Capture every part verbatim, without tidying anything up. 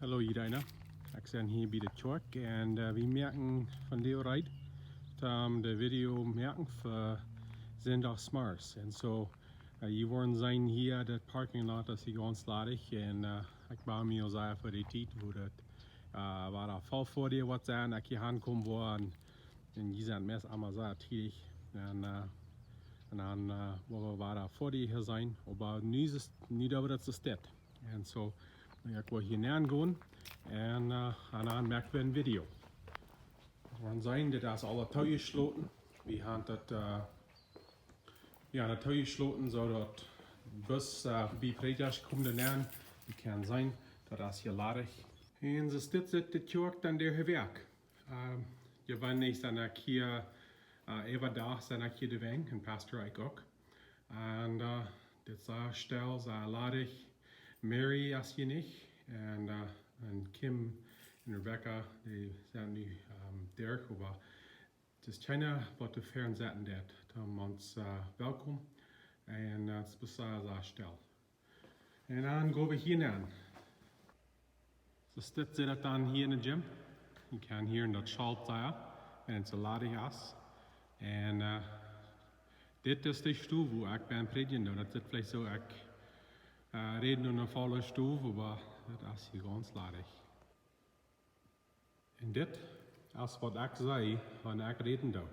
Hallo jieda eena. Ekj sie hia bie de Kjoakj un, äh, wie moaken vondoag reed, ähm, de Video moaken fa Sindach zemorjes. Un soo, äh, jie woaren seenen hia, daut parking lot es hia gaunz ladich. Un, äh, ekj bie mie aul sea fa dee Tiet, woo daut, äh, wada voll fa die woat sennen. Ekj hia aunkomen woa un, un jie sent meist emma sea tiedich. Un, äh, un dan, äh, woa wie wada fa die hia sennen. Oba nu es, nu daut wie daut soo steit. Un soo, ekj woa hia nenn gonen un, äh, un dan moak wie een Video. Wie woaren seenen, dit es aul toojeschloten. Wie haben daut, äh, jo, daut toojeschloten, soo daut bloos, äh, bie Prädjasch komen nenn. Jie kjennen seenen, daut es hia ladich. Un soo steit de Kjoakj dan de Woakj. Ähm, jie weeten, ekj sie hia, äh, äwadach sie ekj hia de Weng un Pastor ekj uk. Un, äh, dit es sea stell, sea ladich. Mary es hia nich. Un, äh, un Kim un Rebecca, dee sent nu, ähm, doa, oba daut es kjeena waut doa fäaren sitten deit. Dan ons, äh, welkom. Un, äh, daut es sea, sea stell. Un dan go wie hia nenn. Soo steit daut dan hia enne Gym. Jie kjennen hia en daut Schalt seenen, wan et soo ladich es. Un, äh, dit es de Stow, woo ekj bie prädjen doo. Daut sitt veleicht soo, ekj, äh, räd no eene volle Stow, oba daut es hia gaunz ladich. Un dit es waut ekj see, wan ekj räden doo.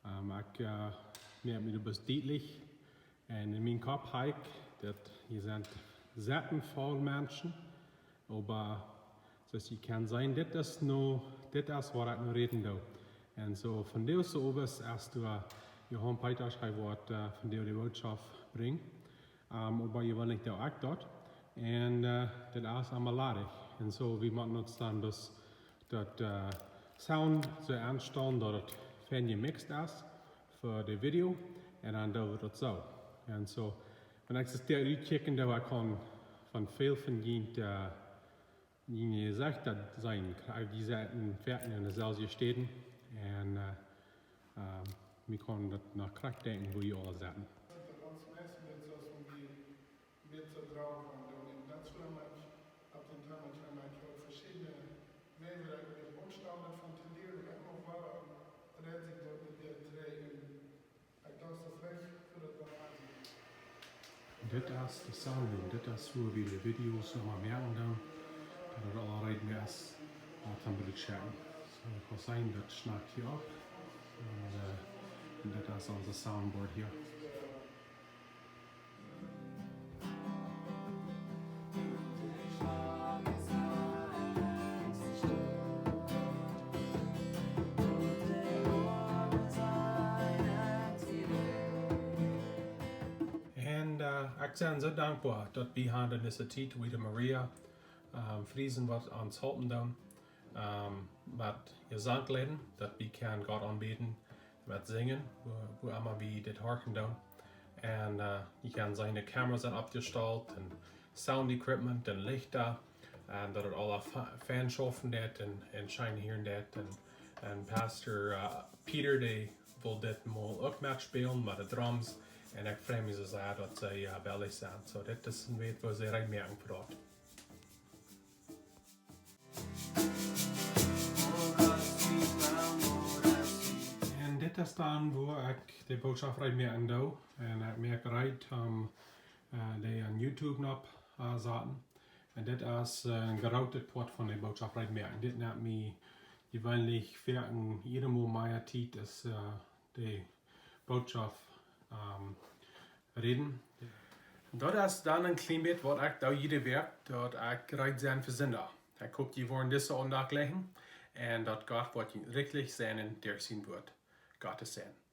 Ähm, ekj, äh, moak mie daut bloos dietlich. Un en mienen Kopp hab ekj daut, hia sent Sitten voll Menschen. Oba, soo aus jie kjennen seenen, dit es nu, dit es waut ekj nu räden doo. Un soo, vondoag soo owes es doa, äh, Johan Peetasch, hee woat, äh, vondoag de Norecht brinjen. Ähm, oba jie wellen nich doa uk daut. Un, äh, daut es emma ladich. Un soo, wie motten ons dan daut, daut, äh, Sound soo aunstalen, daut et fein jemixt es fa de Video. Un dan doo wie daut soo. Un soo, wan ekj daut hia utkjikj, dan kaun ekj von väl von jie, äh, jie Jesechten seenen. Jie sent en Fäaten en deeselwje Städen. Un, äh, ähm, wie kjennen daut noch krakjt denkjen, woo jie aula sent. Daut es meist een bät soo aus wan wie met soo Droom von doonen. Un daut es wuarom ekj opp dän Thema kjeem, ekj hab veschiedne Wäaj, woo ekj mie aunstalen von to lieren, oba emma wada rät sikj daut met de dree. Un ekj daut es recht fa daut Thema. Dit es de Soundroom, dit es wua wie de Videos nochmol moaken dan. Daut et aul reed es, äh, toom Bildschirm. Soo, ekj kaun seenen, daut schnackt hia opp. Un, äh, un dit es ons Soundboard hia. Un, äh, ekj sie soo dankboa daut wie haben en dise Tiet wada Maria, ähm, Friesen waut ons halpen doonen, ähm, waut Jesank leiden, daut wie kjennen Gott aunbäden met sinjen, wua, wua emma wie dit horchen doonen. Un, äh, jie kjennen seenen, de Kameras sent oppjestalt un Sound Equipment un Lichta. Un daut et aula fa-, fein schaufen deit un, un scheen hieren deit. Un, un Pastor, äh, Peter, dee well dit mol uk metspälen met de Drums. Un ekj frei mie soo sea daut see, äh, wellich sent. Soo, dit es een bät woo see reed moaken fa daut. Un dit es dan wua ekj de Bootschoft reed moaken doo. Un ekj moak reed om, äh, dee aun YouTube opp, äh, to saten. Un dit es, äh, een grootet Poat von de Bootschoft reed moaken. Dit nemt mie jeweenlich vea, jieda Mol mea Tiet aus, äh, de Bootschoft, ähm, räden. Daut es dan een kjlien bät waut ekj doo jiede Wäakj, daut ekj reed sie fa Sindach. Ekj hop, jie woaren dise Aundacht jlikjen un daut Gott woat junt rikjlich säajnen derch sien Wuat. Gott es säajnen.